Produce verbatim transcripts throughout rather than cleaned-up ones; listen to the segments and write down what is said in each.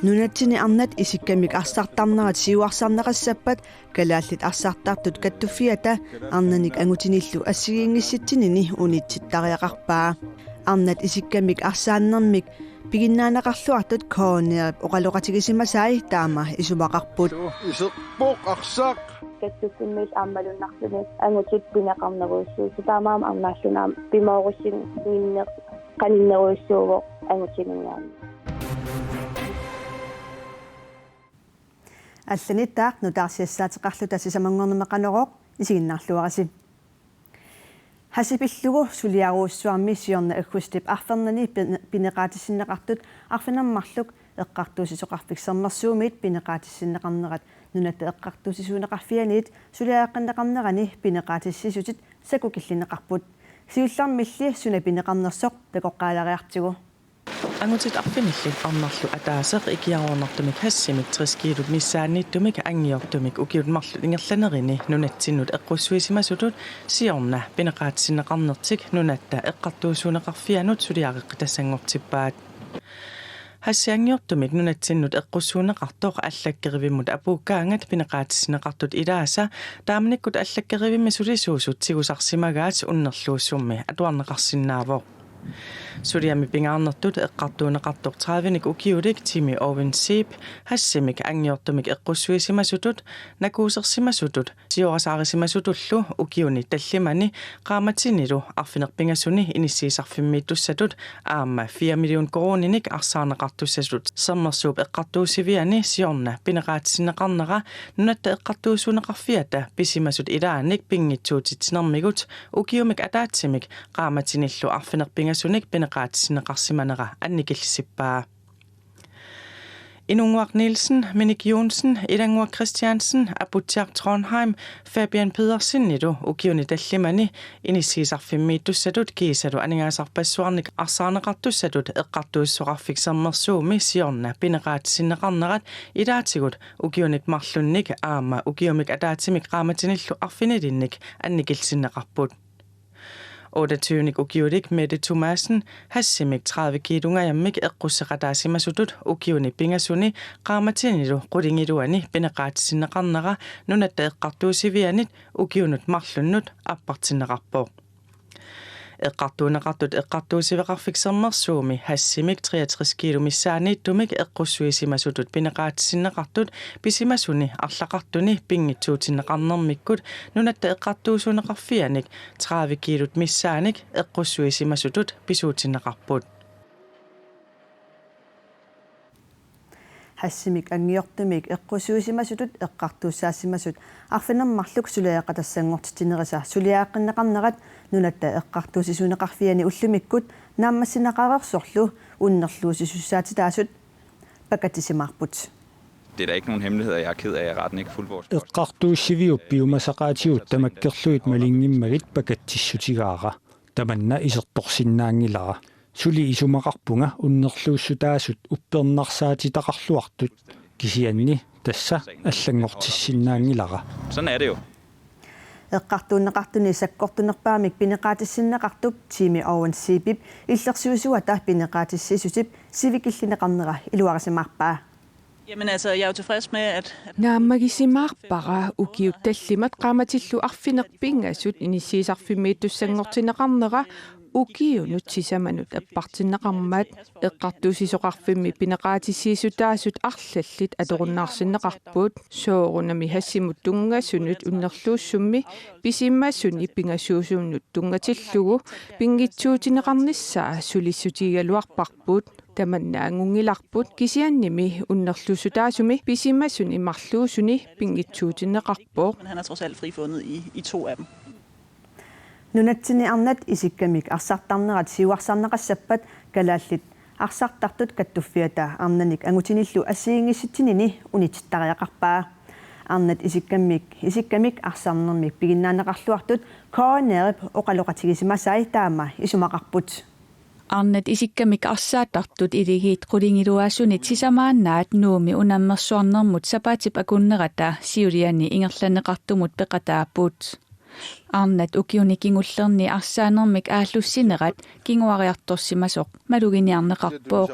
Nunatsinni arnat isikkamik arsartarnerat siuarsarneqassappat Kalaallit Arsartartut Kattuffiata arnanik angutinillu assigiinngissitsinini unitsittariaqarpaa. Arnat isikkamik arsaannermik piginnaaneqarluartut K N R-ip oqaloqatigisimasai taama isumaqarput. Iserpoq arsaq. Kattuffimmit aammalunnarluni angutit pineqarnerujussuusut, taamaammat arnaalluunniit pimoorussinneq qaninnerujussuuvoq angutiminngaanniit. Allanittaaq nutaarsiassaateqarluta sisamanngornermi Qanorooq, isiginnaarluarisi. Hashipillugu suliarujussuarmi siorna aggustip arfernanni pine-, pineqaatissinneqartut arfineq-marluk Eqqartuussisoqarfik Sermersuumiit pineqaatissinneqarnerat Nunatta Eqqartuussisuuneqarfianiit suliareqqinneqarnerani pineqaatissiissutit sakkukillinneqarput. Siullermilli suna pineqarnersoq takoqqaaleriartigu. Angutit arfinillit arnarlu ataaseq ikiaroornartumik hashimik tres kiilut missaanniittumik anngiortumik ukiut marluk ingerlanerini nunatsinnut eqqussuisimasutut siorna pineqaatissinneqarnertik Nunatta Eqqartuussisuuneqarfianut suliareqqitassanngortippaat. Hashi anngiortumik nunatsinnut eqqussuunneqartoq allakkerivimmut apuukkaangat pineqaatissinneqartut ilaasa taamanikkut allakkerivimmi sulisuusut tigusarsimagaat unnerluussummi atuarneqarsinnaavoq. Suliami pingaarnertut eqqartuunneqartoq tredivenik ukiulik Jimmy Owen Zeeb hashimik anngiortumik eqqussuisimasutut, nakuusersimasutut, siorasaarisimasutullu ukiuni tallimani qaammatinilu arfineq-pingasuni inissiisarfimmiittussatut aamma fire million koruuninik arsaarneqartussasut Sermersuup eqqartuussiviani siorna pineqaatissinneqarnera Nunatta Eqqartuussisuuneqarfiata pisimasut ilaannik pinngitsuutitsinermigut ukiumik ataatsimik qaammatinillu arfineq-pingasunik pineqaatissinneqarsimanera annikillissippaa. Inunnguaq Nielsen, Minik Joensen, Ilannguaq Kristiansen, Aputsiaq Trondheim, Fabian Pedersenilu ukiuni tallimani inissiisarfimmiittussatut kiisalu aningaasarpassuarnik arsaarneqartussatut Eqqartuussisoqarfik Sermersuumi siorna pineqaatissinneqarnerat ilaatigut ukiunik marlunnik aamma ukiumik ataatsimik qaammatinillu arfinilinnik annikillisinneqarput. Otteogtyvenik ukiulik Mette Thomassen hashimik tredive kiilungajammik eqqusseqataasimasutut ukiuni pingasuni qaammatinilu qulingiluani pineqaatissinneqarnera Nunatta Eqqartuussivianit ukiunut marlunnut appartinneqarpoq. Eqqartuunneqartut Eqqartuussisoqarfik Sermersuumi hashimik treogtres kiilu missaanniittumik eqqussuisimasutut pineqaatissinneqartut pisimasuni arlaqartuni pinngitsuutinneqarnermikkut Nunatta Eqqartuussisuuneqarfianik tredive kiilut missaanik eqqussuisimasutut pisuutinneqarput. Hashimik anngiortumik eqqussuisimasutut eqqartuussaassimasut arfineq-marluk suliaqatassanngortitsinerisa suliareqqinneqarnerat Nunatta Eqqartuussisuuneqarfiani ullumikkut naammassineqareersorlu unnerluussisussaatitaasut pakatsisimaarput. Det er da ikke nogen hemmelighed, at jeg er ked af, at retten ikke fulgte vores... Eqqartuussiviup piumasaqaatigut tamakkerlugit malinngimmagit pakatsissutigaara. Tamanna isertorsinnaanngilara. Suli isumaqarpunga unnerluussutaasut uppernarsaatitaqarluartut, kisianni tassa allanngortissinnaanngilara. Sådan er det jo. Eqqartuunneqartuni sakkortunerpaamik pineqaatissinneqartup Jimmy Owen Zeebip illersuisuata pineqaatissiissutip sivikillineqarnera iluarisimaarpaa. Jamen altså, jeg er jo tilfreds med, at, at... Naammagisimaarpara ukiut tallimat qaammatillu arfineq-pingasut inissiisarfimmiittussanngortinneqarnera ukiunut sisamanut appartinneqarmat. Eqqartuussisoqarfimmi pineqaatissiissutaasut arlallit atorunnaarsinneqarput. Soorunami hashimut tunngasunut unnerluussummi pisimasuni pingasuusunut tunngatillugu pinngitsuutinneqarnissaa sulissutigigaluarparput. Tamannaanngunngilarput, kisiannimi unnerluussutaasumi pisimasuni marluusuni pinngitsuutinneqarpoq. Men han er trods alt frifundet i, i to af dem. Nunatsinni arnat isikkamik arsartarnerat siuarsarneqassappat Kalaallit Arsartartut Kattuffiata arnanik angutinillu assigiinngissitsinini unitsittariaqarpaa. Arnat isikkamik, isikkamik arsarnermik piginnaaneqarluartut K N R-ip oqaloqatigisimasai taama isumaqarput. Arnat isikkamik arsaattartut iligiit qulingiluaasunit sisamaannaat Nuummi unammersuarnermut sapaatip akunnerata siuliani ingerlanneqartumut peqataapput. Arnat ukiuni kingullerni arsaanermik aallussinerat kinguariartorsimasoq maluginiarneqarpoq.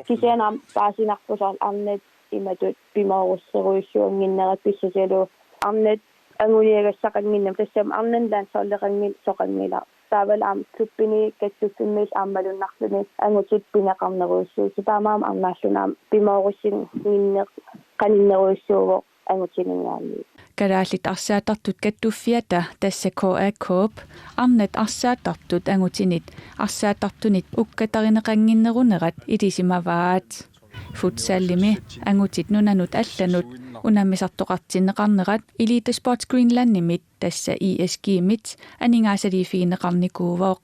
Kisianni aamma paasinarpoq soorlu arnat imatut pimoorusserujussuannginnerat pissutigalugu arnat anguniagassaqannginnami, tassami arnanut landsholdeqanngilaq soqanngilaq. Taavalu aamma klubbini kattuffimmiillu aamma malunnarluni angutit pineqarnerujussuusut, taamaammat arnaalluni aamma pimoorussinnginneq qaninnerujussuuvoq angutininngaanniit. Kalaallit Arsaattartut Kattuffiata, tassa K A K-p, arnat arsaattartut angutinit arsaattartunit ukkatarineqannginnerunerat ilisimavaat. Futsalimi angutit nunanut allanut unammisartoqartinneqarnerat Elite Sports Greenlandimit, tassa I S G-mit, aningaasaliiffigineqarnikuuvoq.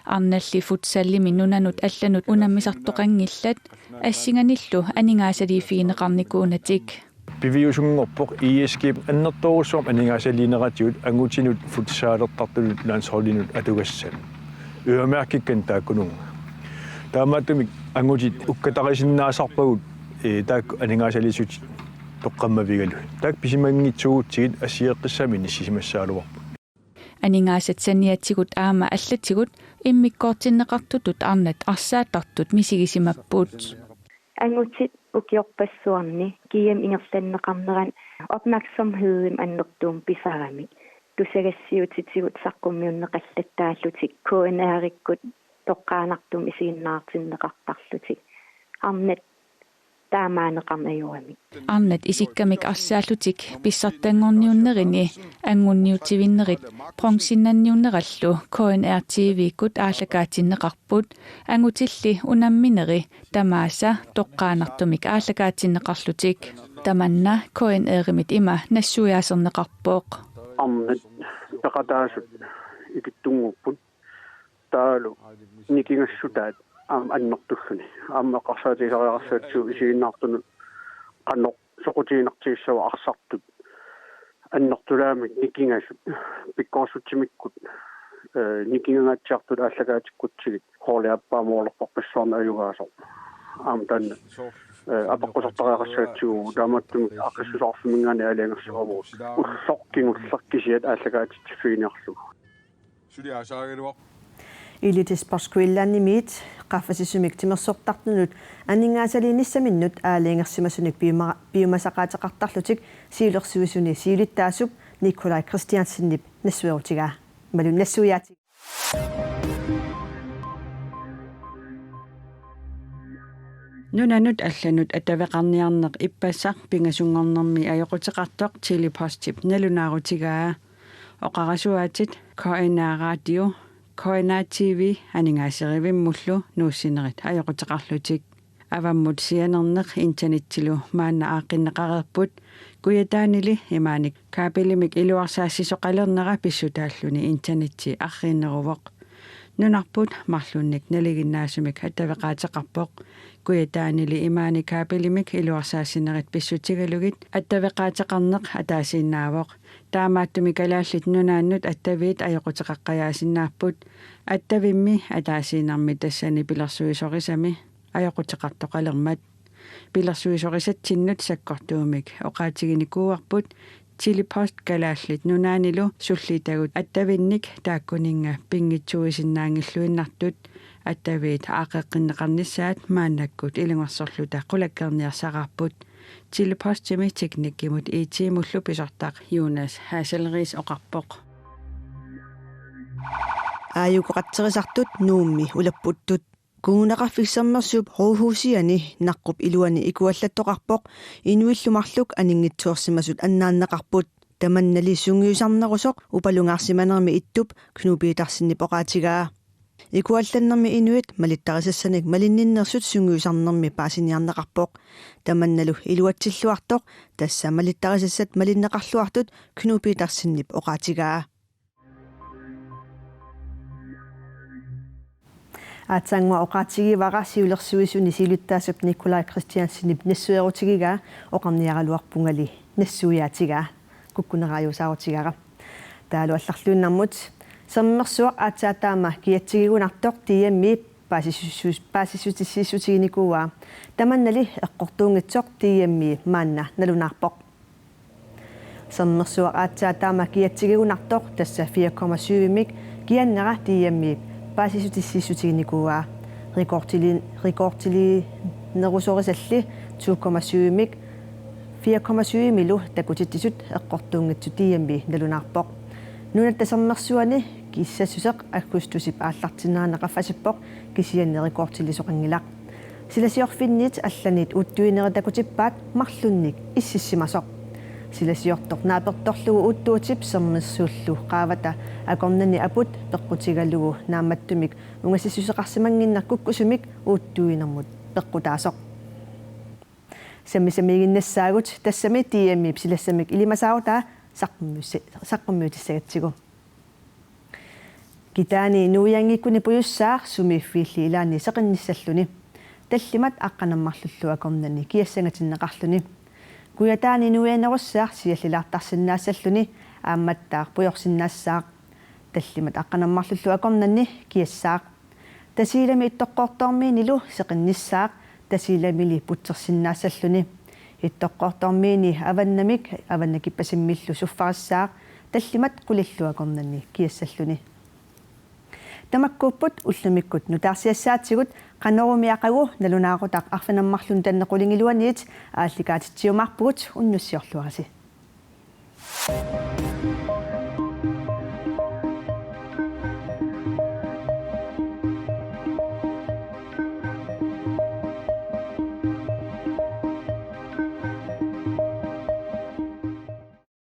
Arnalli futsalimi nunanut allanut unammisartoqanngillat assinganillu aningaasaliiffigineqarnikuunatik. Piviusunngorpoq I S G-p annertoorujussuarmik aningaasaliineratigut angutinut futsalertartunut landsholdinut atugassanut. Øremærkikkanik taakkununnga. Taamaattumik angutit ukkatarisinnaasarpagut, ee, taakku aningaasaliissutit toqqammavigalugit. Taakku pisimanngitsuugutsigit assigeqqissaartumik inissisimassagaluarput. Aningaasat saniatigut aamma allatigut immikkoortinneqartutut arnat arsaattartut misigisimapput. Angutit ukiorpassuarni G M ingerlanneqarneranni opmærksomhedimik annertuumik pisaramik tusagassiutitigut saqqummiunneqallattaallutik K N R-ikkut toqqaannartumik isiginnaartinneqartarlutik arnat taamaanneqarnerugamik. Arnat isikkamik arsaallutik pissartanngorniunnerini angunniutivinnerit bronzennanniunnerallu K N R T V-kkut aallakaatinneqarput, angutilli unammineri tamaasa toqqaannartumik aallakaatinneqarlutik. Tamanna K N R-imit ima nassuiaaserneqarpoq. Arnat peqataasut ikittunnguupput. Taavalu nikingassutaat aamma annertulluni. Aamma eqqarsaatigisariaqarsigatsigu isiginnaartunut qanoq soqutiginartigissava arsartut annertulaamik nikingasut pikkorissutsimikku, ee, nikingangaatsiartut aallakaatikkutsigit hooliappaa moorlerparpassuarnik ajugaasoq. Aamma taanna, ee, apeqqusartariaqarsigatsigu taamaattumik aaqqissuseqarfimminngaanniit aalajangersimavugut. Ulloq kingulleq kisiat aallakaatitsiffiginiarlugu. Suli aasaagaluaq. Elite Sports Greenlandimiit qaffasissumik timersortartunut aningaasaliinissaminnut aalajangersimasunik piuma-, piumasaqaateqartarlutik siulersuisuni siulittaasup Nikolaj Kristiansenip nassuerutigaa. Imaluunniit nassuiaatigaa. Nunanut allanut attaveqarniarneq ippassaq pingasunngornermi ajoquteqartoq Tele-Postip nalunaarutigaa. Oqarasuaatit K N R Radio, K N R T V aningaaserivimmullu nuussinerit ajoquteqarlutik. Avammut sianerneq internetsilu maanna aaqqinneqareerput, Kujataanili imaani kabelimik iluarsaassisoqalernera pissutaalluni internetsi arriinneruvoq. Nunarput marlunnik nalinginnaasumik attaveqaateqarpoq. Kujataanili imaani kabelimik iluarsaassinerit pissutigalugit attaveqaateqarneq ataasiinnaavoq. Taamaattumik Kalaallit Nunaannut attaviit ajoquteqaqqajaasinnaapput, attavimmi ataasiinnarmi tassani pilersuisorisami ajoquteqartoqalermat. Pilersuisorisatsinnut sakkortuumik oqaatiginikuuarput Tele-Post Kalaallit Nunaannilu sullittagut attavinnik taakkuninnga pinngitsuuisinnaanngilluinnartut. Attaviit aaqqeqqinneqarnissaat maannakkut ilungersorluta qulakkeerniarsaraarput, Tele-Postimi teknikkimut I T-mullu pisortaq Jonas Hasselriis oqarpoq. Aajuku qatserisartut Nuummi ulapputtut. Kommuneqarfik Sermersuup rådhusiani naqqup iluani ikuallattoqarpoq inuillu marluk aninngitsoorsimasut annaanneqarput. Tamannali sungiusarnerusoq upalungaarsimanermi ittup Knud Petersenip oqaatigaa. Ikuallannermi inuit malittarisassanik malinninnersut sungiusarnermi paasiniarneqarpoq. Tamannalu iluatsilluartoq, tassa malittarisassat malinneqarluartut Knud Petersenip oqaatigaa. Aatsaannguaq oqaatigivara siulersuisuni siulittaasup Nikolaj Kristiansenip nassuerutigigaa oqarniaraluarpungali nassuiaatigaa. Kukkuneraajuusaarutigaara. Taavalu allarluinnarmut. Sermersuaq aatsaat taama kiatsigigunartoq D M-i paasissus-, paasissutissiissutiginikuuaa. Tamannali eqqortuunngitsoq D M-i maanna nalunaarpoq. Sermersuaq aatsaat taama kiatsigigunartoq, tassa fire komma syvimik kiannera D M-ip paasissutissiissutiginikuuaa. Rekordili-, rekordiliinerusorisalli to komma syvimik fire komma syvimilu takutitsisut eqqortuunngitsut D M-i nalunaarpoq. Nunatta Sermersuani kissassuseq aggustusip aallartinnerani qaffasippoq, kisianni rekordilisoqanngilaq. Silasiorfinniit allanit uuttuinerit takutippaat marlunnik ississimasoq. Silasiortoq naapertorlugu uuttuutip sermersuullu qaavata akornanni aput peqqutigalugu naammattumik ungasissuseqarsimannginneq kukkusumik uuttuinermut peqqutaasoq. Sammisamiiginnassaagut, tassami D M-ip silassamik ilimasaarutaa saqqummiussa-, saqqummiutissagatsigu. Kitaani nuianngikkunni pujussaaq sumiiffiilli ilaanni seqinnissalluni. Tallimat aqqaneq-marlullu akornanni kiassangatinneqarluni. Kujataani nuianerussaaq siallilaartarsinnaassalluni aammattaaq pujorsinnaassaaq. Tallimat aqqaneq-marlullu akornanni kiassaaq. Tasiilami Ittoqqortoormiinilu seqinnissaaq, Tasiilamili putsersinnaassalluni. Ittoqqortoormiini avannamik Avannakipasimmillu suffarissaaq, tallimat qulillu akornanni kiassalluni. Tamakkuupput ullumikkut nutaarsiassaatigut. Qanormi aqagu nalunaaqutaq arfineq-marlunut tanneq qulingiluaniit aallakaatitsiumaarpugut, unnussiorluarisi.